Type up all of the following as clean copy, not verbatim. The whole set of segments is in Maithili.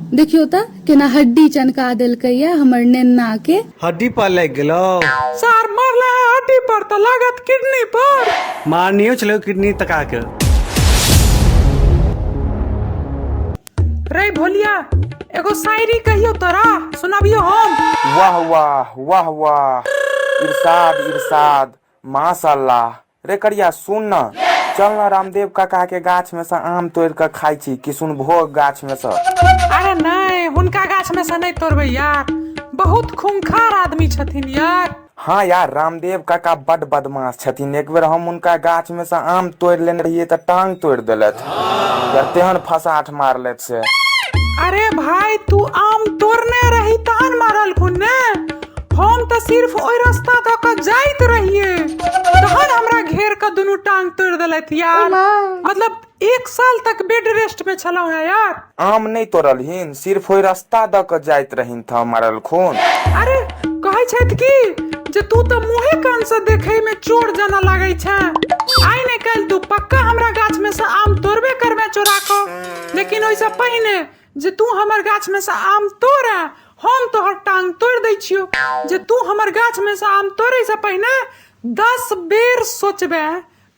देखियौ तऽ केना हड्डी चनका देलकैया हमर नेन्ना के। हड्डी पर लागि गेलौ? सार मारले है हड्डी पर तऽ लागत किडनी पर। मारनियो छलै किडनी तका के। रे भोलिया, एगो शायरी कहियो तोरा सुनाबियो हम। वाह वाह वाह वाह, इरशाद इरशाद, माशाअल्लाह। रे करिया सुन न, चल न रामदेव काका के गाछ में से आम तोड़ के खाई छी, किशुनभोग गाछ में से। अरे नहीं, हुनका गाछ में से नहीं तोड़बै यार, बहुत खूंखार आदमी छथिन यार। हाँ यार, रामदेव काका बड बदमाश छथिन। एक बेर हम हुनका गाछ में से आम तोड़ लेने रहिए तऽ टांग तोड़ देलथि यार, तेहन फसाठ मारलथि से। अरे भाई, तू आम तोड़ने रही तहन मारलखुन ने, हम तऽ सिर्फ ओहि रास्ता दऽ कऽ जाइत रहिए तहन हमरा घेर कऽ दुनू टांग तोड़ देलथि यार। मतलब 1 साल तक बेड रेस्ट में छलहुँ हैं यार। आम नहि तोड़लहिन, सिर्फ ओहि रास्ता दऽ कऽ जाइत रहिन तऽ मारलखुन। अरे कहै छथि कि जे तू तऽ मुँहे कान से देखै में चोर जेना लागै छै, आइ ने काल्हि तू पक्का हमरा गाछ में से आम तोड़बे करबे चोरा कऽ, लेकिन ओहिसँ पहिने जे तू हमर गाछ में से आम तोड़े हम तोहर टांग तोड़ि दै छियौ, जे तू हमर गाछ में से आम तोड़ै से पहिने 10 बेर सोचबे।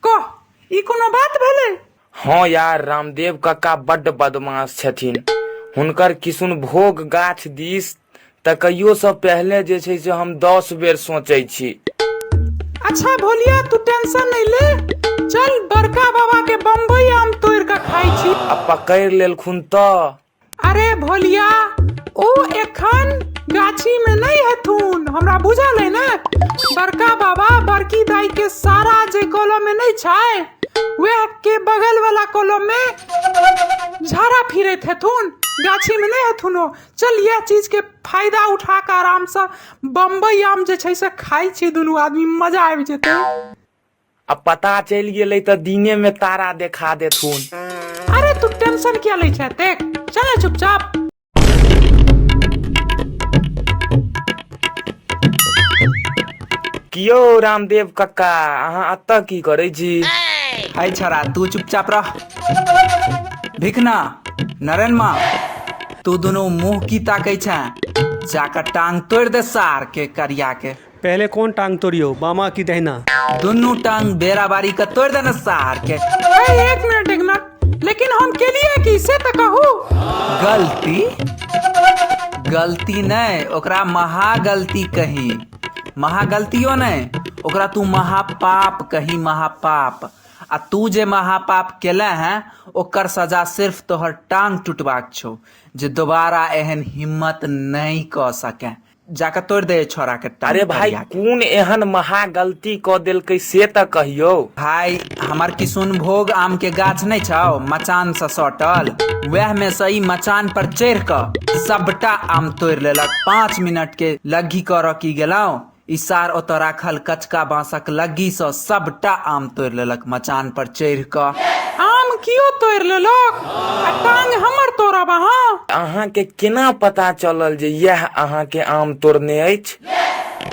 कह, ई कोनो बात भेलै? हाँ यार, रामदेव काका बड्ड बदमाश छथिन। हुनकर किशुनभोग गाछ दिस तकैयो से पहले जे छै से हम 10 बेर सोचै छी। अच्छा भोलिया, तू टेंशन नहीं ले, चल बड़का बाबा के बम्बई आम तोड़ के खाई छी। आ पकड़ि लेलखुन तऽ? अरे भोलिया, ओ एखन गाछी में नहीं हेथुन, हमरा बुझल है ने। बड़का बाबा बड़की दाई के सारा जे कलम में नहीं छै वह के बगल वाला कलम में झाड़ा फिरैत हेथुन, गाछी में नहीं हेथुन ओ। चल यह चीज के फायदा उठा के आराम से बम्बई आम जे छै से खाई छी दुनू आदमी, मजा आबि जेतै। आ पता चलि गेलै तऽ दिने में तारा देखा देथुन। अरे तू टेंशन किया लै छै एतेक, चल चुपचाप। कियो रामदेव कक्का, अहाँ एतऽ की करै छी? हाय छड़ा, तू चुपचाप रह। भिखना, नरेन माँ, तू दुनू मुंह की ताकै छे? जाकर टांग तोड़ दे सार के करिया के। पहले कौन टांग तोड़ियो, बामा की दहिना? दुनू टांग बेरा बारी के तोड़ देना सार के। ए, एक मिनट एक मिनट, लेकिन हम के लिए की से तो कहू। गलती? गलती नहीं, ओकरा महा गलती कही। महा गलतियो नहीं, ओकरा तू महापाप कही, महापाप। आ तू जे महापाप केले हैं ओकर सजा सिर्फ तोहर टांग टूटबाक छौ, जे दोबारा एहन हिम्मत नहीं क सके। जाके तोड़ दे छोरा के टांग। अरे भाई, करिया के। कोन एहन महा गलती क देलकै से तऽ कहियौ। भाई, हमर किशुनभोग आम के गाछ नहीं छौ मचान से सटल, वह में से ई मचान पर चढ़ क सबटा आम तोड़ लेलक। 5 मिनट के लग्गी करऽ की गेलहुँ, ई सार ओतऽ राखल कचका बांसक लग्गी से सबटा आम तोड़ लेलक मचान पर चढ़ क। आम कियो तोड़ लेलक आ टांग हमर तोड़ब अहाँ? अहाँके केना पता चलल जे यैह अहाँके आम तोड़ने अछि?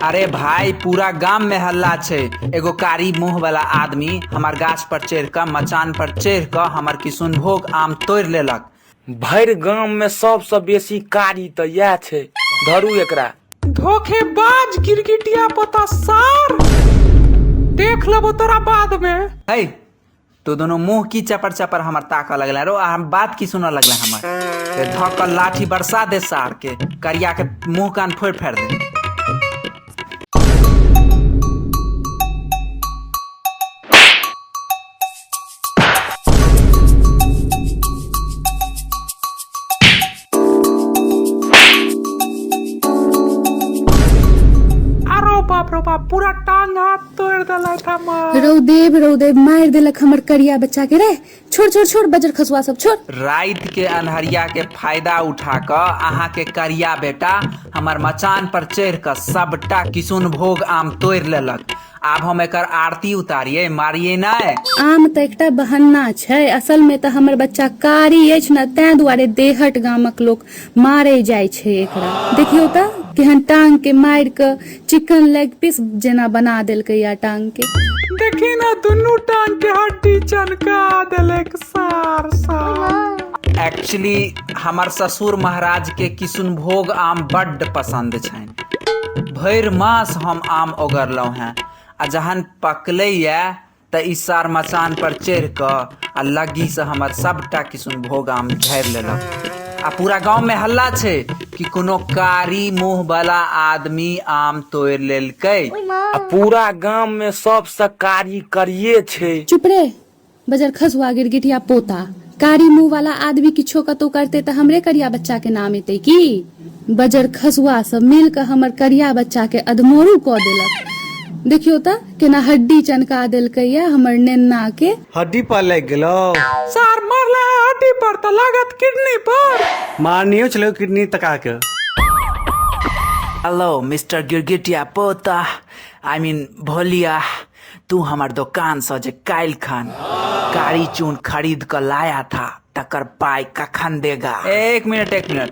अरे भाई, पूरा गाम में हल्ला छै। एगो कारी मुंह वाला आदमी हमर गाछ पर चढ़ क मचान पर चढ़ क हमर किशुनभोग आम तोड़ लेलक। भरि गाम में सबसँ बेसी कारी तऽ यैह छै, धरू एकरा। धोखेबाज गिरगिटिया पोता सार, देख लेबो तोरा बाद में। है तो दोनों मुंह की चपर चपर हमर ताकऽ लगले रो, आ हम बात की सुनऽ लगले हमर। ते धऽ कऽ लाठी बरसा दे सार के, करिया के मुंह कान फोड़ फाड़ दे। अरे बाप रे बाप, पूरा टांग हाथ तोड़ देलक हमर। रौदेव रौदेव, मारि देलक हमर करिया बच्चा के रे। छोड़ छोड़ छोड़, बजर खसुआ सब छोड़। राति के अन्हरिया के फायदा उठा क अहाँ के करिया बेटा हमर मचान पर चढ़ क सबटा किशुनभोग आम तोड़ लेलक। आब हम एकर आरती उतारिये, मारिये नहि। आम तऽ एकटा बहन्ना छै, असल में तऽ हमर बच्चा कारी अछि ने, तैं दुआरे देहट गामक लोक मारे जाइ छै एकरा। देखियौ तऽ केहन टांग के मारि कऽ चिकन लेग पीस जेना बना देलकै या टांग के। देखी ना, दुनू टांग के हड्डी चनका देलक सार सार। एक्चुअली हमर ससुर महाराज के किशुनभोग आम बड्ड पसंद छनि। भरि मास हम आम ओगरलहुँ हेँ आ जहन पकलैया तऽ ई सार मचान पर चढ़ि कऽ आ लग्गीसँ हमर सबटा किशुनभोग आम झाड़ि लेलक आ पूरा गाँवमे हल्ला छै कि कोनो कारी मुँह वाला आदमी आम तोड़ि लेलकै। आ पूरा गाम में सबसँ कारी करिये छै। चुप रे बजर खसुआ गिरगिटिया पोता, कारी मुंह वाला आदमी किछो कतौ करते तऽ हमरे करिया बच्चा के नाम एतै की? बजर खसुआ सब मिल कऽ हमर करिया बच्चा के अधमोरू कऽ देलक। देखियौ तऽ केना हड्डी चनका देलकै या हमर नेन्ना के। हड्डी पर लागि गेलौ? सार मारला है हड्डी पर तऽ लागत किडनी पर। मारनियो छलौ किडनी तका के। हेलो मिस्टर गिरगिटिया पोता, I mean भोलिया, तू हमर दोकान से जे काल्हि खन कारी चून खरीद कऽ लाया था तकर पाइ कखन देगा? एक मिनट एक मिनट,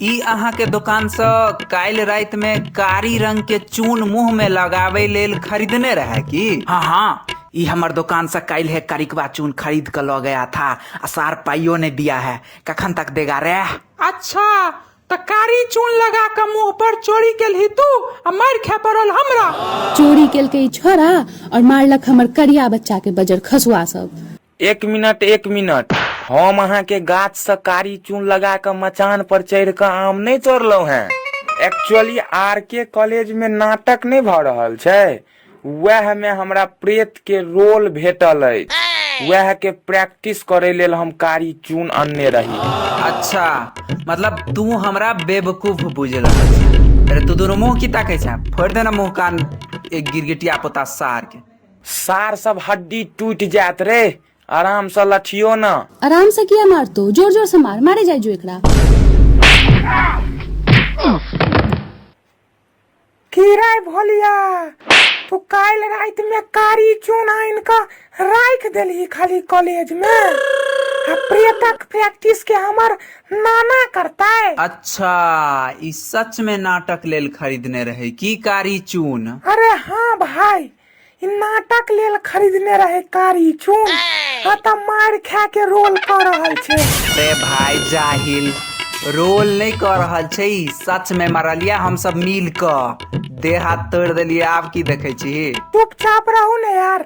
ई अहाँ के दोकान से काल्हि राति में कारी रंग के चून मुंह में लगावे लेल खरीदने रहे की? हाँ हाँ, ई हमर दोकान से काल्हि है करिकवा चून खरीद कऽ लऽ गया था आ सार पाइयो नहीं दिया है, कखन तक देगा रे? अच्छा तऽ कारी चून लगा कऽ मुंह पर चोरी केलही तू आ मारि खाय पड़ल हमरा। चोरी केलकै ई छोरा और मारलक हमर करिया बच्चा के बजर खसुआ सब। एक मिनट एक मिनट, हम अहाँ के गाछ से कारी चून लगा के मचान पर चढ़ के आम नहीं तोड़लहुं हैं। एक्चुअली आर के कॉलेज में नाटक नहीं भऽ रहल छै, वएह में हमरा प्रेत के रोल भेटल अछि, वएह के प्रैक्टिस करे लेल हम कारी चून अनने रही। अच्छा मतलब तू हमरा बेवकूफ बुझ रहल छे। अरे तू दुनू मुंह की ताकै छे? फोड़ देना मुंह कान एक गिरगिटिया पोता सार के। सार सब हड्डी टूट जायत रे, आराम से लठियो ना। आराम से किया मारतो, जोर जोर से मार, मारे जाय जो एकरा। की रे भोलिया, तू काल्हि राति में कारी चून आनि कऽ राखि देलही खाली कॉलेज में आ प्रेतक प्रैक्टिस के हमर नाना करतै। अच्छा ई सच में नाटक लेल खरीदने रहे की कारी चून? अरे हाँ भाई, ई नाटक लेल खरीदने रहे कारी चून, आ तऽ मारि खा के रोल कऽ रहल छै। अरे भाई जाहिल, रोल नहीं कर रहल छै, ई सच में मरलिया हम सब मिल कऽ, देह हाथ तोड़ देलिए, आब की देखे छी? चुपचाप रहू ने यार।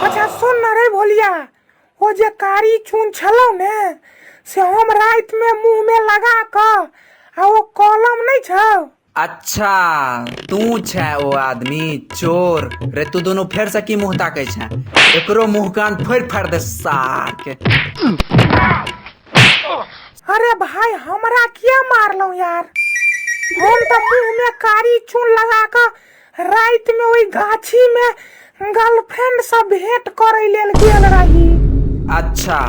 अच्छा सुन न रे भोलिया, ओ जे कारी चून छलौ ने से हम राति में मुंह में लगा कऽ आ ओ कलम नहीं छौ। अच्छा तू छै ओ आदमी चोर रे, तू दुनू फेर से की मुंह ताकै छै? एकरो मुंह कान फोड़ फाड़ दे सार के। अरे भाई हमरा किया मारलौ यार, हम तऽ मुंह में कारी चून लगा कऽ राति में ओहि गाछी में गर्लफ्रेंड से भेंट करे लेल गेल रही। अच्छा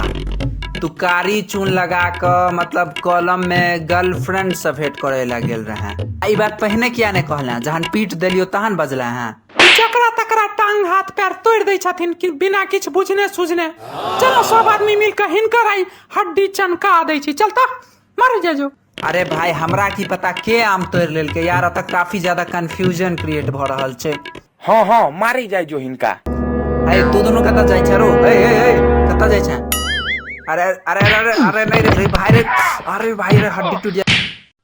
तू कारी चून लगा कऽ मतलब कॉलम में गर्लफ्रेंड से भेंट करे ला गेल रहे, ई बात पहिने किया नहीं कहले? जहन पीट देलियो तहन बजले हैं। जकरा तकरा टांग हाथ पैर तोड़ दै छथिन कि बिना किछु बुझने सुझने। चलो सब आदमी मिल कऽ हिनकर आई हड्डी चनका दै छी, चल तऽ मर जा जो। अरे भाई हमरा की पता के आम तोड़ लेलकै यार, एतऽ काफी ज्यादा कंफ्यूजन क्रिएट भऽ रहल छै। हाँ हाँ मारे जाय जो हिनका। अरे तू दुनू कतऽ जाइ छे रो? ए ए ए कतऽ जाइ छे? अरे अरे अरे अरे अरे नहीं रे, रे भाई रे, अरे भाई रे, हड्डी टूट जा,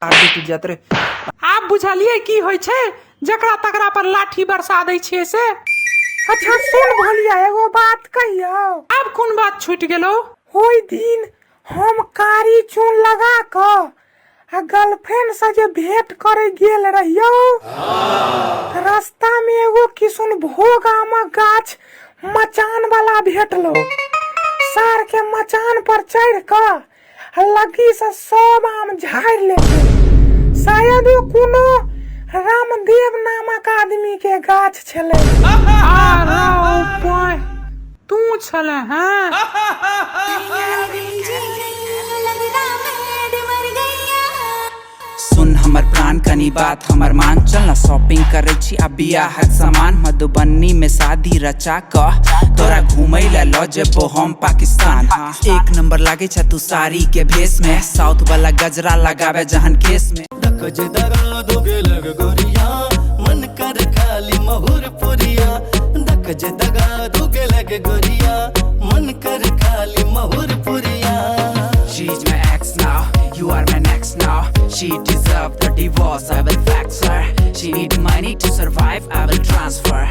हड्डी टूट जात रे। आब बुझलियै की होइ छै जकरा तकरा पर लाठी बरसा दै छियै से? अच्छा सुन भोलिया, एगो बात कहियौ। आब कोन बात छूटि गेलौ? ओहि दिन हम कारी चून लगा कऽ आ गर्लफ्रेंड से जे भेंट करे गेल रहियौ, रास्ता में एगो किसुन भोग आमक गाछ मचान वाला भेटलो, सार के मचान पर चढ़ कऽ आ लग्गी से सब आम झाड़ि लेलकै। शायद ओ कोनो रामदेव नामक आदमी के गाछ छलै। तू छले हैं। सुन हमर प्राण कनी बात हमर मान, चल ना शॉपिंग करे छी आ बियाहक सामान, मधुबनी में शादी रचा क तोरा घूमै ला ल जेबो हम पाकिस्तान। एक नंबर लागे छ तू साड़ी के भेष में, साउथ वाला गजरा लगावे जहन केस में। दक जे दगा दोगे लग गोरिया, मन कर खाली महुर पुरिया। दक जे दगा दोगे लग गोरिया, मन कर खाली महुर पुरिया। She's my ex now, you are my next now. She deserve the divorce, I will fax her. She need money to survive, I will transfer.